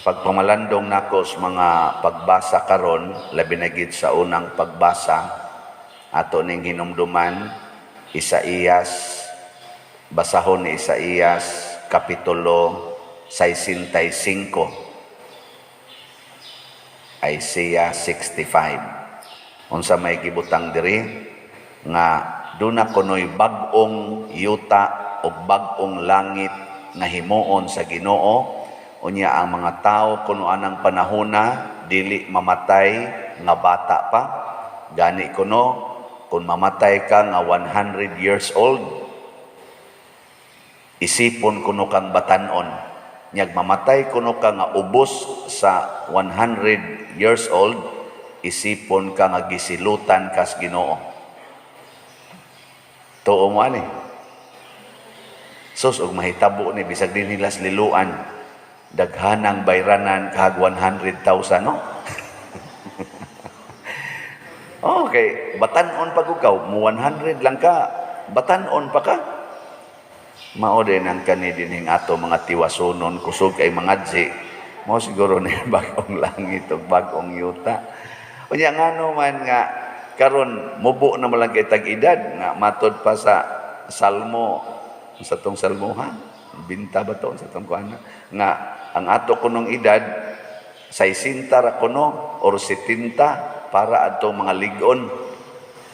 Pagpamalandong nako sa mga pagbasa karon, labi na gid sa unang pagbasa, ato ning hinumduman Isaías, basahon ni Isaías kapitulo 65. Isaiah 65. Unsa may gibutang diri nga duna kunoy bag-ong yuta o bag-ong langit nga himuon sa Ginoo, unya ang mga tao kuno anang panahona dili mamatay nga bata pa. Gani kuno kung mamatay ka nga 100 years old, isipon kuno kang batanon. Nyag mamatay kuno ka nga ubos sa 100 years old, isipon ka nga gisilutan kas Ginoo. Tuo mo ani? Sus, og mahitabo ni bisag din nila sa Liloan, daghanang bayranan kag 100,000, no? Okay, batanon pa ko ka, mo 100 lang ka, batanon pa ka. Mao din ang kani dinhing ato mga tiwasonon, kusog kay mga dzi. Mao siguro ni bag-ong langit ug bag-ong yuta. Unya ngano man nga karon mubo na man lang kay tag edad nga matod pa sa Salmo, sa tong Salmo ha, binta ba to sa tong kuana nga ang ato kunong edad 60 ra kuno or 70 para adtong mga lig-on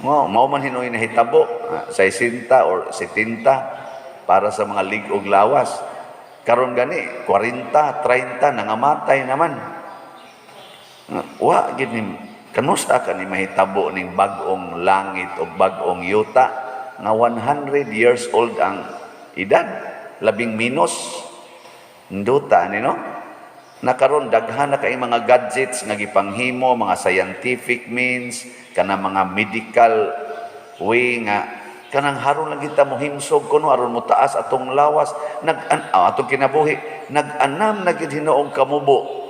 mo. Mao man hinuoy nahitabo, 60 or 70 para sa mga lig-og lawas. Karon gani 40, 30 nangamatay naman. Wa gid ni kanusa ka ni mahitabo ning bag-ong langit o bag-ong yuta nga 100 years old ang edad, labing minus? Nduta ni, no? Nakaron daghan na kay mga gadgets nga gipanghimo, mga scientific means, kana mga medical way nga kanang haron lang kita mohimsog kuno aron mo taas atong lawas, nag atong kinabuhi, nag-anam na gid hinuong kamubo.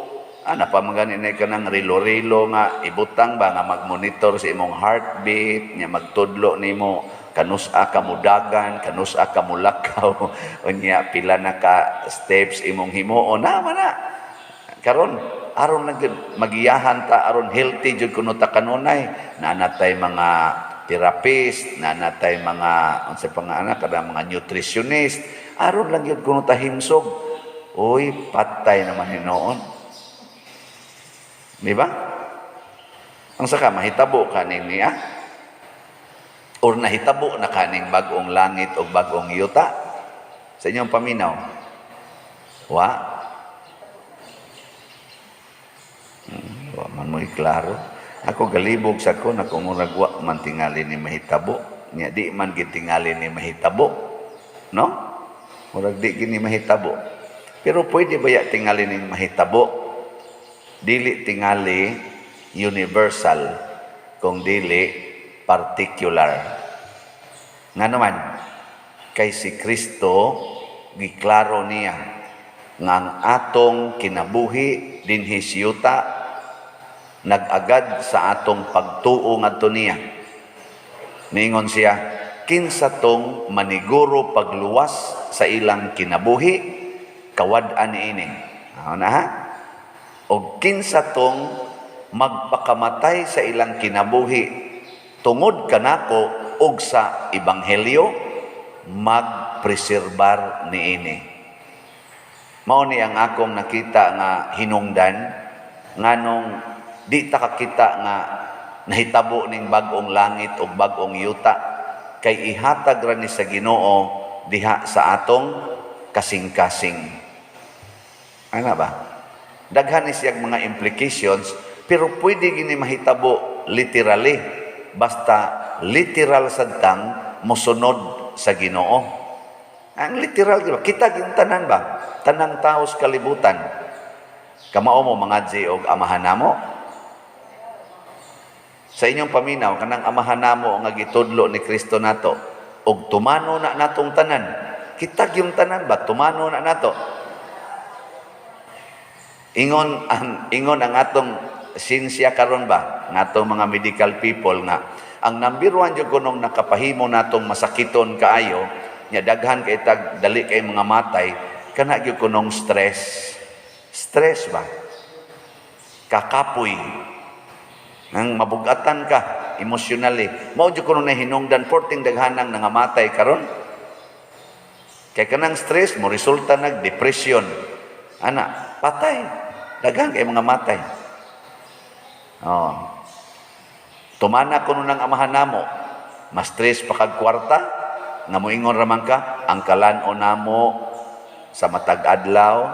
Ana pa man gani na kanang relo-relo nga ibutang ba nga magmonitor sa imong heartbeat nya, magtudlo nimo kanusa ka mudagan, kanusa ka mulakaw, unya pila na ka steps imong himuon na man na. Karon aron lang gyud magiyahan ta, aron healthy jud kuno ta kanunay, naa natay mga therapist, naa natay mga unsa pa nga ana, kada mga nutritionist, aron lang gyud kuno ta himsog. Uy, patay naman hinuon. Di ba? Ang saka mahitabo kaning niya or nahitabo na kaning bag-ong langit o bag-ong yuta sa inyong paminaw? Wa? Wa man mo'y klaro. Ako galibog sa ko na kung murag wa man tingali ni mahitabo. Nya di man gid tingali ni mahitabo. No? Murag di gini mahitabo. Pero pwede ba ya tingali ning mahitabo? Dili tingali universal kung dili particular. Nga naman, kay si Kristo giklaro niya nga ang atong kinabuhi dinhi sa yuta nag-agad sa atong pagtuo ngadto niya. Niingon siya, kinsa tong maniguro pagluwas sa ilang kinabuhi, kawad-an niini. Ano na ha? O kinsa tong magpakamatay sa ilang kinabuhi tungod kanako ug sa ebanghelyo, magpreserbar niini. Mao ni ang akong nakita nga hinungdan nganong di ta kakita nga nahitabo ning bag-ong langit ug bag-ong yuta, kay ihatag ra ni sa Ginoo diha sa atong kasing-kasing. Ana ba? Daghan ni siyang mga implications, pero pwede gini mahitabo literally basta literal sadtang mosunod sa Ginoo. Ang literal, di ba? Kita gintanan ba? Tanang tao sa kalibutan. Kamao mo mga og Amahan namo. Sa inyong paminaw, kanang Amahan namo nga gitudlo ni Kristo nato, og tumano na natong tanan. Kita yung tanan ba? Tumano na nato. Ingon ang atong sinsya karon ba, ng atong mga medical people, nga ang number one jud kunong nakapahimo natong masakiton kaayo nya daghan kay tag dali kay mga matay, kana gyud kunong stress. Stress ba? Kakapoy. Nang mabugatan ka emotionally. Mao jud kuno na hinungdan porting daghanang nangamatay karon. Kay kanang stress mo resulta nag depression. Ana, patay. Daghan kay mga matay. Oh. Tumana kuno ng amahan namo. Ma-stress pa kag kwarta, nga moingon ra man ka, ang kalan-on namo sa matag adlaw,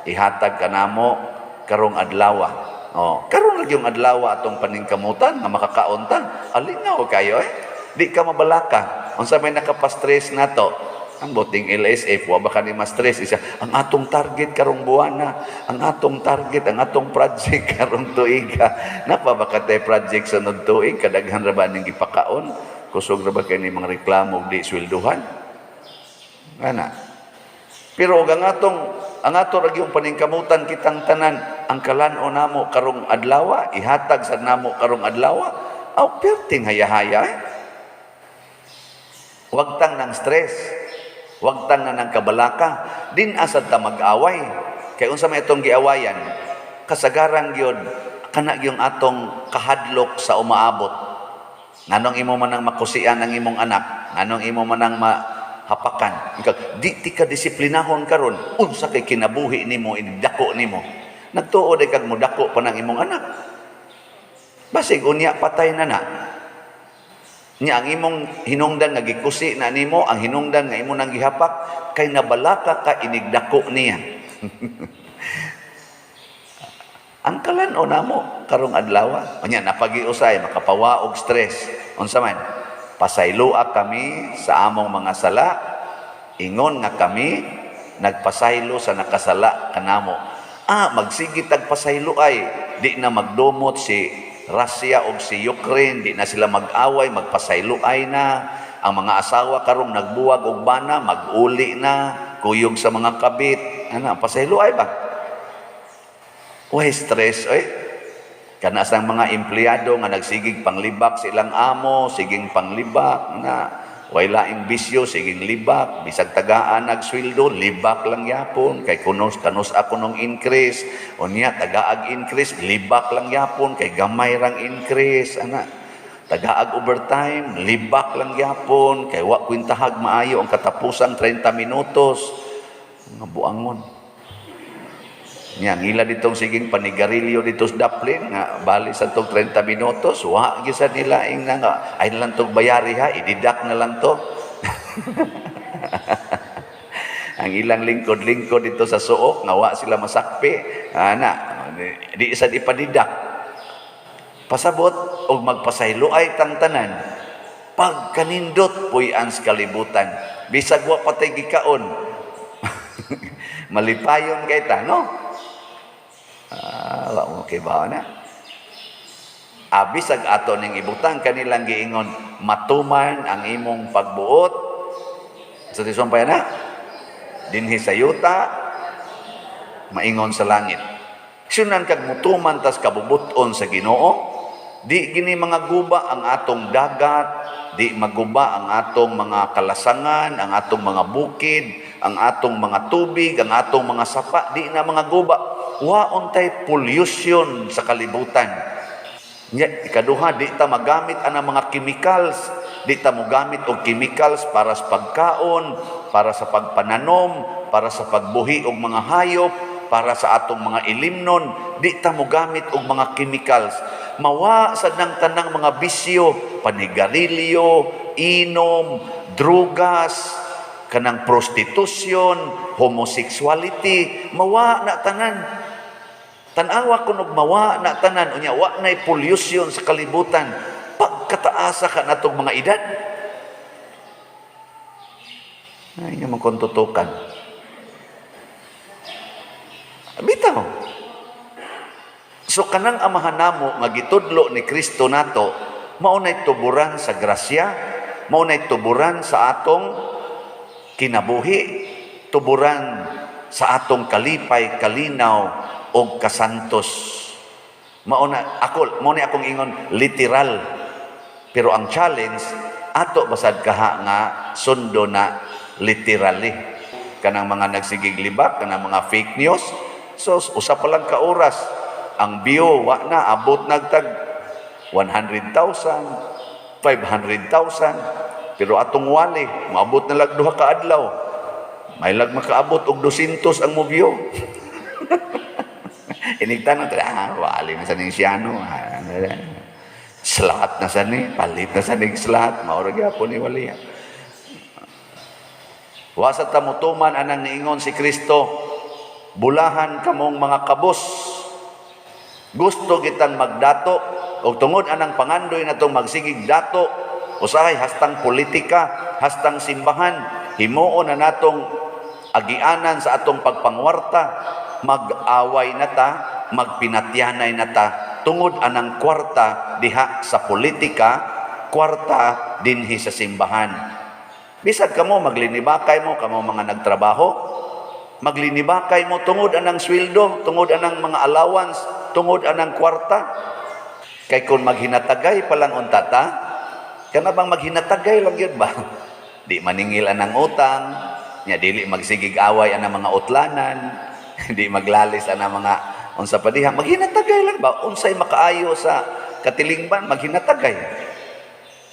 ihatag ka namo karong adlaw. Oh, karon lagi yung adlaw atong paningkamutan nga makakaon ta. Alingaw kayo eh. Di ka mabalaka. Unsa may nakapa-stress nato? Ang buting LSF, wa ba ka ni ma-stress? Isa, ang atong target karong buwana, ang atong target, ang atong project karong tuiga. Napa ba ka tay project sa tuig, kadaghan ra ba ning gipakaon? Kusog ra ba kay ni mga reklamo di swelduhan? Ana. Pero og ang ato ra gyud paningkamutan kitang tanan, ang kalan-on namo karong adlaw, ihatag sa namo karong adlaw, aw perting hayahaya eh. Wag tang ng stress. Wag tang na ng kabalaka. Din asad ta mag-away. Kay unsa may itong giawayan, kasagaran gyud kana gyung atong kahadlok sa umaabot. Nganong imo man ang makusian ang imong anak, nganong imo man ang mahapakan. Ikaw, di ti ka disiplinahon karon, unsa kay kinabuhi nimo, dako nimo. Nagtuo day kag mudako pa ng imong anak. Basig unya patay na na. Nya ang imong hinungdan nga gikusi na nimo, ang hinungdan nga imo nang gihapak kay nabalaka ka inigdako niya. Ang kalan-on namo karong adlaw. Unya napagiusay makapawa og stress. Unsa man? Pasayloa kami sa among mga sala, ingon nga kami nagpasaylo sa nakasala kanamo. Ah, magsige tag pasaylo ay di na magdumot si Russia og si Ukraine, di na sila mag-away, magpasaylo ay na. Ang mga asawa karong nagbuwag og bana, mag-uli na, kuyog sa mga kabit. Ana, pasaylo ay ba? Way stress oy. Kana sa mga empleyado nga nagsigig panglibak sa ilang amo, siging panglibak na way laing bisyo, siging libak, bisag tagaan nagsweldo, libak lang yapon kay kunos kanus ako nung increase. Unya tagaag increase, libak lang yapon kay gamay rang increase ana. Tagaag overtime, libak lang yapon kay wa kwintahag maayo ang katapusang 30 minutos. Nga buangon. Nya ngila ditong siging panigarilyo dito sa Daplin nga bali sa tong 30 minutos, wa gyud sa nila ing nga ay na lang tong bayari ha, i-deduct na lang to. Ang ilang lingkod-lingkod dito sa suok nga wa sila masakpi, ana di sad ipadidak. Pasabot og magpasaylo ay tang tanan. Pagkanindot puy-an sa kalibutan. Bisag wa patay gikaon. Malipayon kay ta, no? Ah, wa mo kay ba na? Abisag ato ning ibutang kanilang giingon, matuman ang imong pagbuot sa tisuan pa na dinhi sa yuta maingon sa langit. Sunan kag mutuman tas kabubuton sa Ginoo, di gini mga guba ang atong dagat, di maguba ang atong mga kalasangan, ang atong mga bukid, ang atong mga tubig, ang atong mga sapa, di na mga guba. Wa untay pollution sa kalibutan. Nya, ikaduha, di ta magamit ang mga chemicals. Di ta mogamit og chemicals para sa pagkaon, para sa pagpananom, para sa pagbuhi og mga hayop, para sa atong mga ilimnon. Di ta mogamit og mga chemicals. Mawa sa nang tanang mga bisyo, panigarilyo, inom, drugas, kanang prostitution, homosexuality, mawa na tanan. Tanawa kunog mawa na tanan, unya wa na'y pollution sa kalibutan. Pagkataasa ka natong mga edad. Ay, nga mong tutukan. Bitaw. So kanang amahan namo nga gitudlo ni Kristo nato, mao na'y tuburan sa grasya, mao na'y tuburan sa atong kinabuhi, tuburan sa atong kalipay, kalinaw og kasantos. Mao na ako, mao ni akong ingon literal. Pero ang challenge ato basad kaha nga sundo na literally. Kanang mga nagsigig libak, kanang mga fake news, Sos, usa pa lang ka oras. Ang view, wa na, abot nagtag 100,000, 500,000. Pero atong wali, maabot na lag 2 ka adlaw. May lag makaabot og 200 ang mo view. Inigtan ah, wali na sa ning siyano. Ah, slot na sa ni, palit na sa ning slot. Mao ra gyapon ni wali. Wa sa ta motuman anang niingon si Kristo, "Bulahan kamong mga kabos." Gusto kitang magdato og tungod anang pangandoy natong magsigig dato, usahay hastang politika, hastang simbahan, himuon na natong agianan sa atong pagpangwarta, mag-away na ta, magpinatyanay na ta tungod anang kwarta diha sa politika, kwarta dinhi sa simbahan. Bisag kamo maglinibakay mo, kamo mga nagtrabaho, maglinibakay mo tungod anang sweldo, tungod anang mga allowance, tungod anang kwarta. Kay kung maghinatagay pa lang unta ta, kana bang maghinatagay lang yun ba? Di maningil anang utang, nya dili magsigig away anang mga utlanan, di maglalis anang mga unsa pa diha, maghinatagay lang ba? Unsay makaayo sa katilingban, maghinatagay.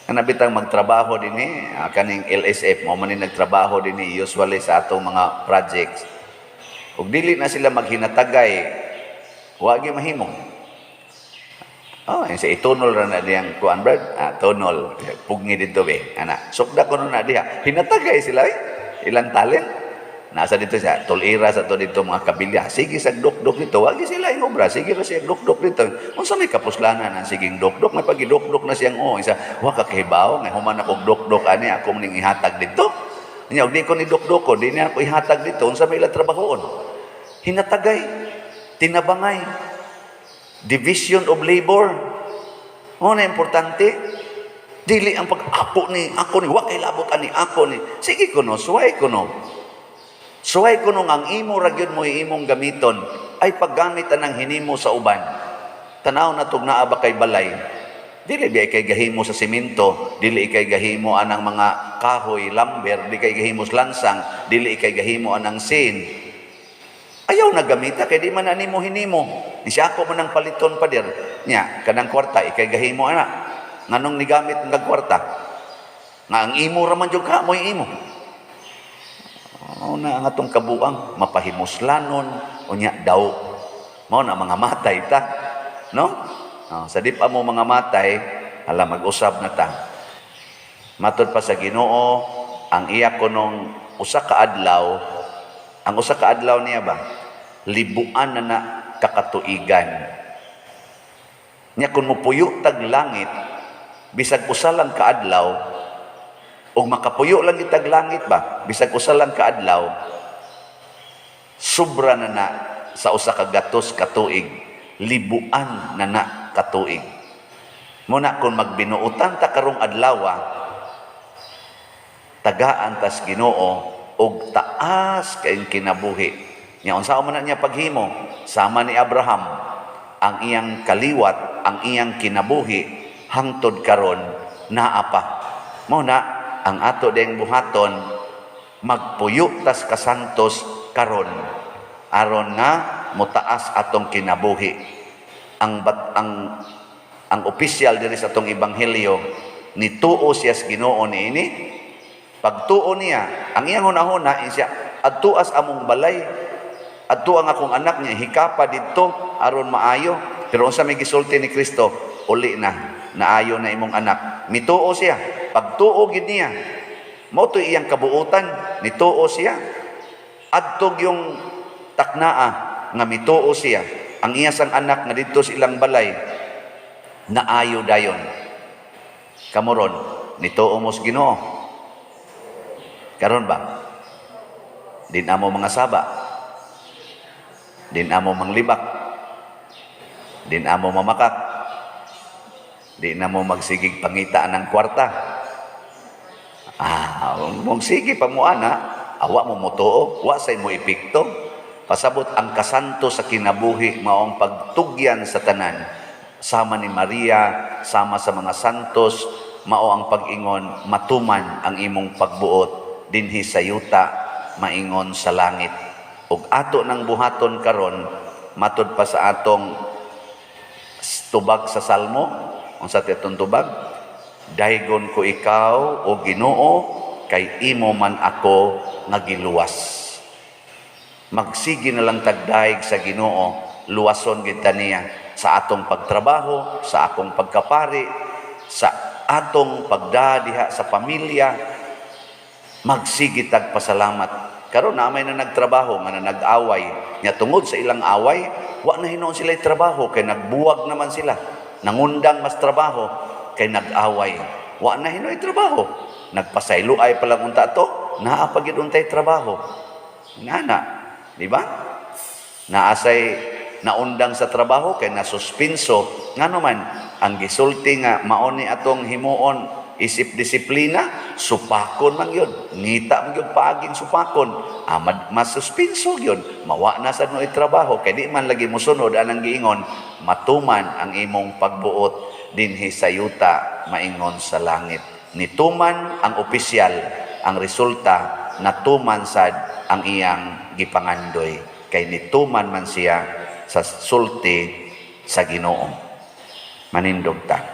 Kana bitang magtrabaho dinhi, kaning LSF mo man ni nagtrabaho dinhi usually sa atong mga projects. Ug dili na sila maghinatagay, wa gyud mahimo. Oh, sa itunol ra na diyang kuan, brad. Ah, tunol. Pugni dito be. Ana, sukda ko na diha. Hinatagay sila eh. Ilang talent. Nasa dito siya, tulira sa to dito mga kabilya. Sige sa dukduk dito, wagi sila yung obra. Sige ra siya dukduk dito. Unsa may kapuslanan ang siging dukduk? May pagidukduk na siyang oh, isa, wa ka kahibaw, ngay human akong dukduk ani akong ning ihatag dito. Nya og di ko ni dukduk ko, di niya ako ihatag dito. Unsa may ila trabahoon? Hinatagay, tinabangay, division of labor. Mao na importante. Dili ang pag-apo ni, ako ni, wa kay labot ani ako ni. Sige kuno, suway kuno. Suway kuno ang imo ra gyud mo imong gamiton ay paggamit anang hinimo sa uban. Tanaw na tug naa ba kay balay. Dili bi kay gahimo sa simento, dili kay gahimo anang mga kahoy, lumber, di kay gahimo sa lansang, dili kay gahimo anang sin. Ayaw na gamita kay di man ani mo hinimo. Ni siya ako man ang paliton, pader. Nya kanang kwarta ikay gahimo ana. Nganong nigamit ng kwarta? Nga ang imo ra man jud ka mo'y imo. Mao na ang atong kabuang mapahimuslanon unya daw. Mao na mga matay ta. No? Oh, sa di pa mo mga matay, hala, mag-usab na ta. Matod pa sa Ginoo, ang iya kunong usa ka adlaw, ang usa ka adlaw niya ba? Libuan na na kakatuigan. Nya kung mupuyo tag langit, bisag usa lang ka adlaw, ug makapuyo lang itag langit ba, bisag usa lang ka adlaw, sobra na na sa 100 ka tuig, libuan na na katuig. Muna kung magbinuutan ta karong adlaw, tagaan tas Ginoo og taas kayong kinabuhi. Nya unsa man na niya paghimo? Sama ni Abraham, ang iyang kaliwat, ang iyang kinabuhi hangtod karon naa pa. Mao na ang ato ding buhaton, magpuyo tas kasantos karon aron nga motaas atong kinabuhi. Ang bat, ang opisyal diri sa atong ebanghelyo, nituo siya sa Ginoo niini. Pagtuo niya, ang iyang hunahuna siya, "Adtuas among balay, adto ang akong anak niya hikapa didto aron maayo." Pero unsa may gisulti ni Kristo? "Uli na, naayo na imong anak." Mituo siya. Pagtuo gid niya, mao to iyang kabuutan, nituo siya. Adtog yung taknaa nga mituo siya, ang iya sang anak nga didto sa ilang balay naayo dayon. Kamo ron, nituo mo sa Ginoo? Karon ba? Di na mo mga saba. Di na mo manglibak. Di na mo mamakak. Di na mo magsigig pangita ng kwarta. Ah, mong sige pa mo ana, awa mo motuo, wa say mo epekto. Pasabot ang kasanto sa kinabuhi mao ang pagtugyan sa tanan. Sama ni Maria, sama sa mga santos, mao ang pag-ingon, "Matuman ang imong pagbuot dinhi sa yuta, maingon sa langit." Ug ato nang buhaton karon, matud pa sa atong tubag sa Salmo. Unsa atong tubag? "Daygon ko ikaw, o Ginoo, kay imo man ako nga giluwas." Magsige na lang tagdayeg sa Ginoo, luwason gid ta niya sa atong pagtrabaho, sa akong pagkapari, sa atong pagdadiha sa pamilya. Magsige tag pasalamat. Karon na may na nagtrabaho nga na nag-away nya, tungod sa ilang away, wa na hinuon sila trabaho kay nagbuwag naman sila. Nangundang mas trabaho kay nag-away. Wa na hinuon trabaho. Nagpasaylo ay pa lang unta to, naa pa gyud untay trabaho. Nana, di ba? Naasay naundang sa trabaho kay nasuspenso. Ngano man ang gisulti nga mao ni atong himuon isip disiplina, supakon man yun. Ngita man yun paaging supakon. Amad masuspenso yun. Mawa na sa no trabaho. Kay di man lagi musunod anang giingon, "Matuman ang imong pagbuot dinhi sa yuta maingon sa langit." Nituman ang opisyal, ang resulta, natuman sad ang iyang gipangandoy. Kay nituman man siya sa sulti sa Ginoo. Manindog ta.